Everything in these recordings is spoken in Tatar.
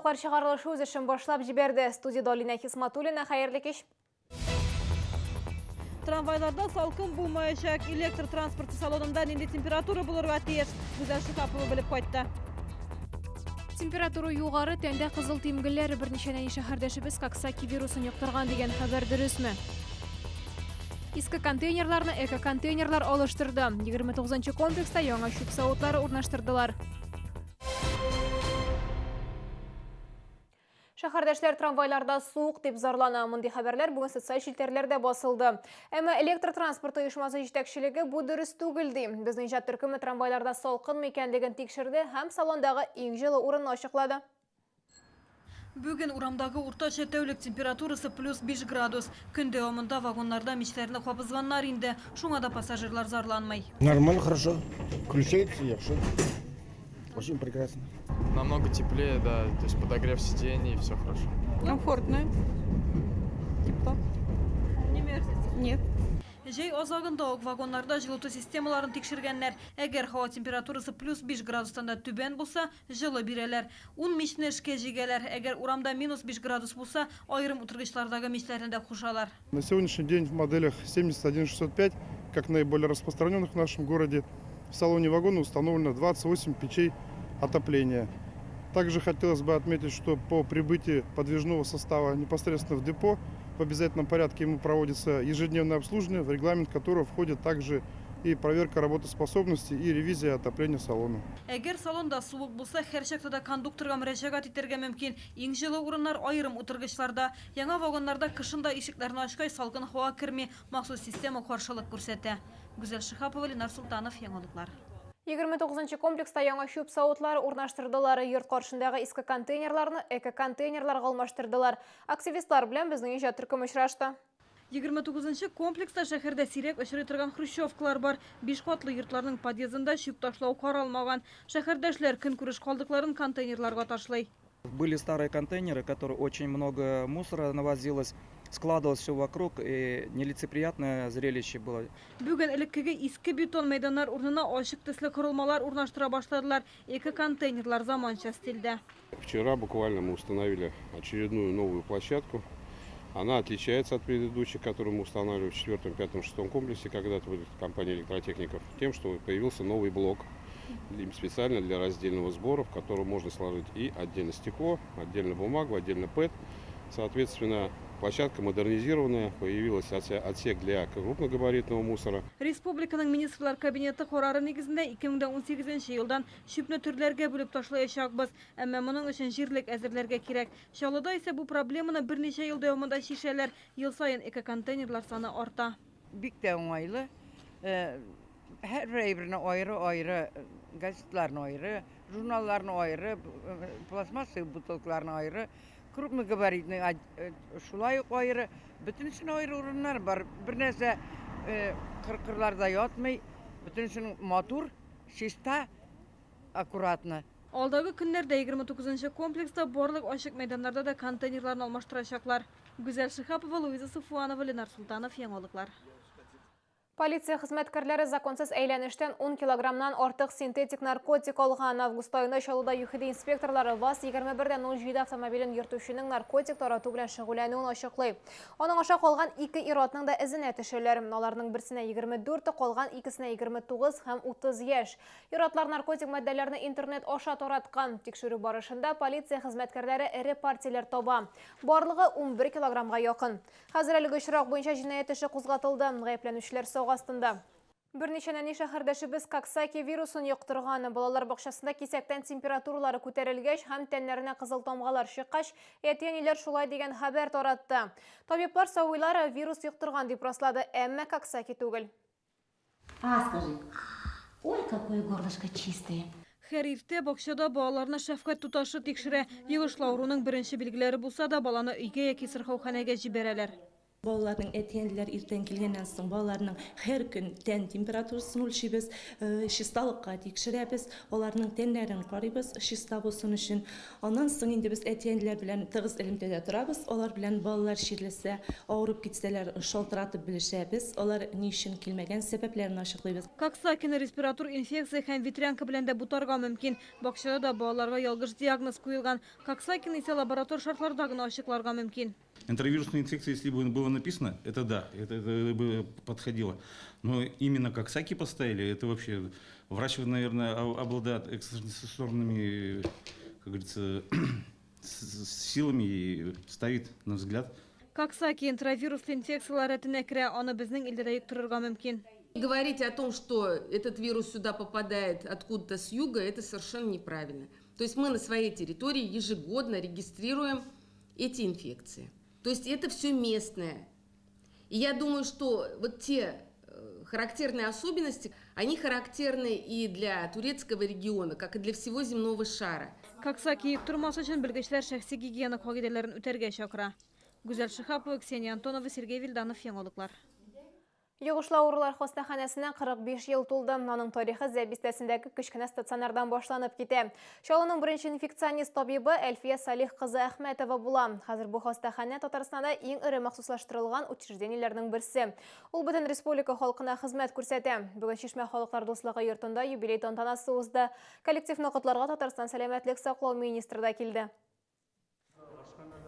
Яңалыклар чыгарылышы үз эшен башлап җибәрде. Студиядә Алинә Хисматуллина, хәерле кич. Трамвайларда салкын булмаячак. Электр транспорты салонында нинди температура булырга тиеш? Гүзәл Шиһапова белеп кайтты. Температура югары, тәндә кызыл тимгелләр, берничә нәни шәһәрдәшебез Коксаки вирусын йоктырган дигән хәбәр дөресме? Иске контейнерларны эко-контейнерлар алыштырды. 29 комплекста яңа чүп савытлары урнаштырдылар. Шәһәрдәшләр трамвайларда суык дип зарлана. Мондый хәбәрләр бүген социаль челтәрләрдә басылды. Әмма электр транспорты оешмасы җитәкчелеге бу дөрес түгел ди. Безнең иҗат төркеме трамвайларда салкынмы икәнлеген тикшерде һәм салондагы иң җылы урынны ачыклады. Бүген урамдагы уртача тәүлек температурасы плюс 5 градус. Көн дәвамында вагоннарда мичләрне кабызганнар инде, шуңа да пассажирлар зарланмый. Нормально, хорошо. Включается, яхшы. Очень прекрасно. Намного теплее, да, то есть подогрев сидений, все хорошо. Комфортно. Тепло. Не мерзнете? Нет. Җәй азагында ук вагоннарда җылыту системаларын тикшергәннәр. Әгәр һава температурасы плюс 5 градустан да түбән булса, җылы бирәләр. Ун мичне эшкә җигәләр. Әгәр урамда минус 5 градус булса, аерым утыргычлардагы мичләрне дә кушалар. На сегодняшний день в моделях 71605, как наиболее распространенных в нашем городе, в салоне вагона установлено 28 печей отопления. Также хотелось бы отметить, что по прибытии подвижного состава непосредственно в депо в обязательном порядке ему проводится ежедневное обслуживание, в регламент которого входит также и проверка работоспособности, и ревизия отопления салона. Әгәр салонда суык булса, һәрчакта да кондукторга мөрәҗәгать итәргә мөмкин. Иң җылы урыннар аерым утыргычларда. Яңа вагоннарда кышын да ишекләрне ачкач салкын һава керми, махсус система каршылык күрсәтә. Гүзәл Шиһапова, Ленар Солтанов, Яңалыклар. 29 нчы комплекста яңа чүп савытлары урнаштырдылар. Йорт каршындагы иске контейнерларны эко-контейнерларга алмаштырдылар. Активистлар белән безнең иҗат төркеме очрашты. 29 нчы комплекста шәһәрдә сирәк очрый торган хрущевкалар бар. Биш катлы йортларның подъездында чүп ташлау каралмаган. Шәһәрдәшләр көнкүреш калдыкларын контейнерларга ташлый. Были старые контейнеры, которые очень много мусора навозилось, складывалось все вокруг, и нелицеприятное зрелище было. Бүген элеккеге иске бетон мәйданнар урынына ачык төсле корылмалар урнаштыра башладылар. Эко-контейнерлар заманча стильдә. Вчера буквально мы установили очередную новую площадку. Она отличается от предыдущих, которую мы устанавливали в 4, 5, 6 комплексе, когда-то в компании электротехников, тем, что появился новый блок специально для раздельного сбора, в котором можно сложить и отдельно стекло, отдельно бумагу, отдельно ПЭТ. Соответственно, площадка модернизированная, появилась отсек для крупногабаритного мусора. Республиканың Министрлар Кабинеты карары нигезендә 2018 елдан чүпне төрләргә бүлеп ташлаячакбыз. Әмма моның өчен җирлек әзерләргә кирәк. Чаллыда исә бу проблеманы берничә ел дәвамында чишәләр. Ел саен экоконтейнерлар саны арта. Бик тә уңайлы. Һәрбер әйберне аеры-аеры, газетларны аеры, журналларны аеры, пластмассовый бутылкаларны аеры, крупногабаритный шулай ук аеры. Бөтенесен аеры урыннар бар. Бер нәрсә кыр-кырларда ятмый. Бөтенесенең матур, чиста, аккуратно. Алдагы көннәрдә 29 нчы комплекста барлык ачык мәйданнарда да контейнерларны алмаштырачаклар. Гүзәл Шиһапова, Луиза Сафуанова, Ленар Солтанов, Яңалыклар. Полиция хезмәткәрләре законсыз әйләнештән 10 килограммнан артык синтетик наркотик алган. Август аенда Чаллыда ЮХИДИ инспекторлары ВАЗ 21.07 автомобилен йөртүченең наркотик тарату белән шөгыльләнүен ачыклый. Аның аша калган ике ир-атның да эзенә төшәләр. Аларның берсенә 24, калган икесенә 29 һәм 30 яшь. Ир-атлар наркотик матдәләрне интернет аша тараткан. Тикшерү барышында полиция хезмәткәрләре эре партияләр таба. Барлыгы 11 килограммга якын. Хәзер әлеге очрак буенча җинаять эше кузгатылды. Гаепләнүчеләр сак астында. Берничә нәни шәһәрдәшебез Коксаки вирусын йоктырган. Балалар бакчасында кисәктән температуралары күтәрелгәч һәм тәннәренә кызыл тамгалар чыккач, әти-әниләр шулай дигән хәбәр таратты. Табиблар савыйлар вирус йоктырган дип раслады, әмма Коксаки түгел. А, скажи. Ой, какое горлышко чистое. Һәр иртә бакчада балаларны шәфкать туташы тикшерә. Йогышлы авыруның беренче билгеләре булса да, баланы өйгә яки сырхауханәгә җибәрәләр. Балаларның әти-әниләр иртән килгәннән соң балаларның һәр көн тән температурасын үлчибез, чисталыкка тикшерәбез, аларның тәннәрен карыйбыз, чиста булсын өчен. Аннан соң инде без әти-әниләр белән тыгыз элемтәдә торабыз, алар белән балалар чирләсә, авырып китсәләр, шалтыратып белешәбез, алар ни өчен килмәгән, сәбәпләрен ачыклыйбыз. Коксакины респиратур инфекция һәм ветрянка белән дә бутарга мөмкин. Бакчада да балаларга ялгыш диагноз куелган. Коксакины исә лаборатор шартларда гына ачыкларга мөмкин. Энтеровирусная инфекция, если бы было написано, это да, это бы подходило. Но именно Коксаки поставили, это вообще врач, наверное, обладает экстрасенсорными, как говорится, силами и ставит на взгляд. Коксаки энтеровируслы инфекцияләр рәтенә керә, аны безнең илдә дә йоктырырга мөмкин. Говорить о том, что этот вирус сюда попадает откуда-то с юга, это совершенно неправильно. То есть мы на своей территории ежегодно регистрируем эти инфекции. То есть это все местное. И я думаю, что вот те характерные особенности, они характерны и для турецкого региона, как и для всего земного шара. Коксаки йоктырмас өчен белгечләр шәхси гигиена кагыйдәләрен үтәргә чакыра. Гүзәл Шиһапова, Ксения Антонова, Сергей Вильданов, Яңалыклар. Йогышлы авырулар хастаханәсенә 45 ел тулды. Аның тарихы Зәй бистәсендәге кечкенә стационардан башланып китә. Чаллының беренче инфекционист табибы Әлфия Салих кызы Әхмәтова була. Хәзер бу хастаханә Татарстанда иң эре махсуслаштырылган учреждениеләрнең берсе. Ул бөтен республика халкына хезмәт күрсәтә. Бүген Чишмә халыклар дуслыгы йортында юбилей тантанасы узды. Коллективны котларга Татарстан сәламәтлек саклау министры да килде.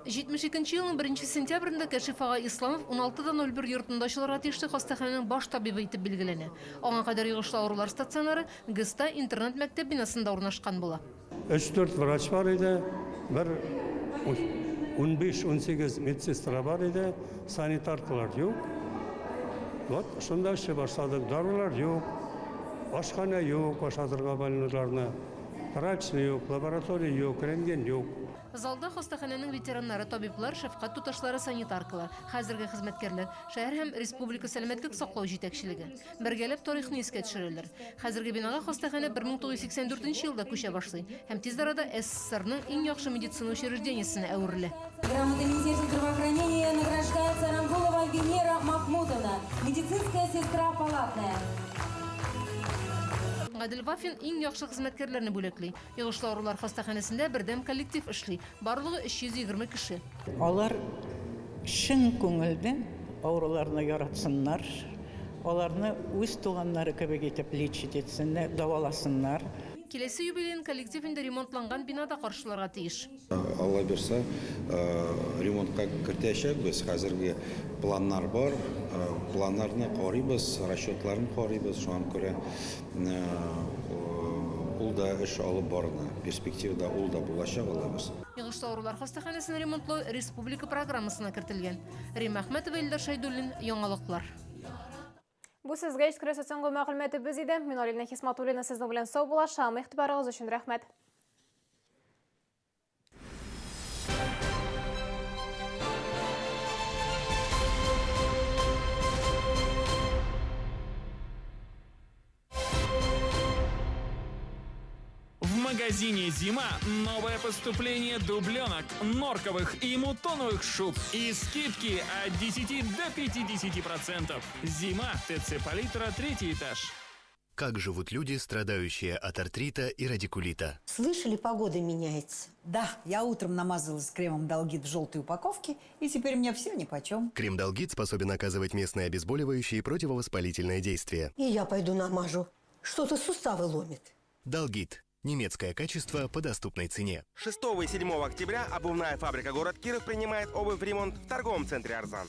72 елның 1 сентябрендә Кәшиф ага Исламов 16.01 йортында ачылырга тиешле хастаханәнең баш табибы итеп билгеләнә. Аңа кадәр йогышлы авырулар стационары ГЭСта интернат мәктәп бинасында урнашкан була. 3-4 врач бар иде, бер 15-18 медсестра бар иде, санитаркалар юк. Вот шунда эшли башладык. Дарулар юк, ашханә юк, ашатырга больнойларны, прачечный юк, лаборатория юк, рентген юк. Залда хастаханәнең ветераннары, табиблар, шәфкать туташлары, санитаркалар, хәзерге хезмәткәрләр, шәһәр һәм республика сәламәтлек саклау җитәкчелеге. Бергәләп тарихны искә төшерәләр. Хәзерге бинага хастаханә 1984 елда күчә башлый һәм тиз арада СССРның иң яхшы медицина учреждениесенә әверелә. Грамотой Министерства здравоохранения награждается Рангулова Венера Махмудовна, медицинская сестра палатная. Гадел Вафин иң яхшы хезмәткәрләрне бүләкли. Йогышлы авырулар хастаханәсендә бердәм коллектив эшли. Барлыгы 320 кеше. Алар чын күңелдән авыруларны яратсыннар, аларны үз туганнары кебек итеп лечить итсеннәр, дәваласыннар. Киләсе юбилеен коллектив инде ремонтланган бинада каршыларга тиеш. Алла бирсә, ремонтка кертәчәкбез. Хәзерге планнар бар. Планнарны карыйбыз, расчетларын карыйбыз. Шуңа күрә ул да эш алып барыла. Перспективада ул да булачак, Алла бирсә. Йогышлы авырулар хастаханәсен ремонтлау республика программасына кертелгән. Римма Әхмәтова, Илдар Шәйдуллин, Яңалыклар. Бу сезгә җиткерәсе соңгы мәгълүматыбыз иде. Мин Алина Хисматуллина сезнең белән саубуллашам. Игътибарыгыз өчен рәхмәт. В магазине «Зима» новое поступление дубленок, норковых и мутоновых шуб. И скидки от 10 до 50%. «Зима», ТЦ «Палитра», 3-й этаж. Как живут люди, страдающие от артрита и радикулита? Слышали, погода меняется? Да, я утром намазалась кремом Долгит в желтой упаковке, и теперь мне все нипочем. Крем Долгит способен оказывать местное обезболивающее и противовоспалительное действие. И я пойду намажу. Что-то суставы ломит. Долгит. Немецкое качество по доступной цене. 6 и 7 октября обувная фабрика «Город Киров» принимает обувь в ремонт в торговом центре «Арзан».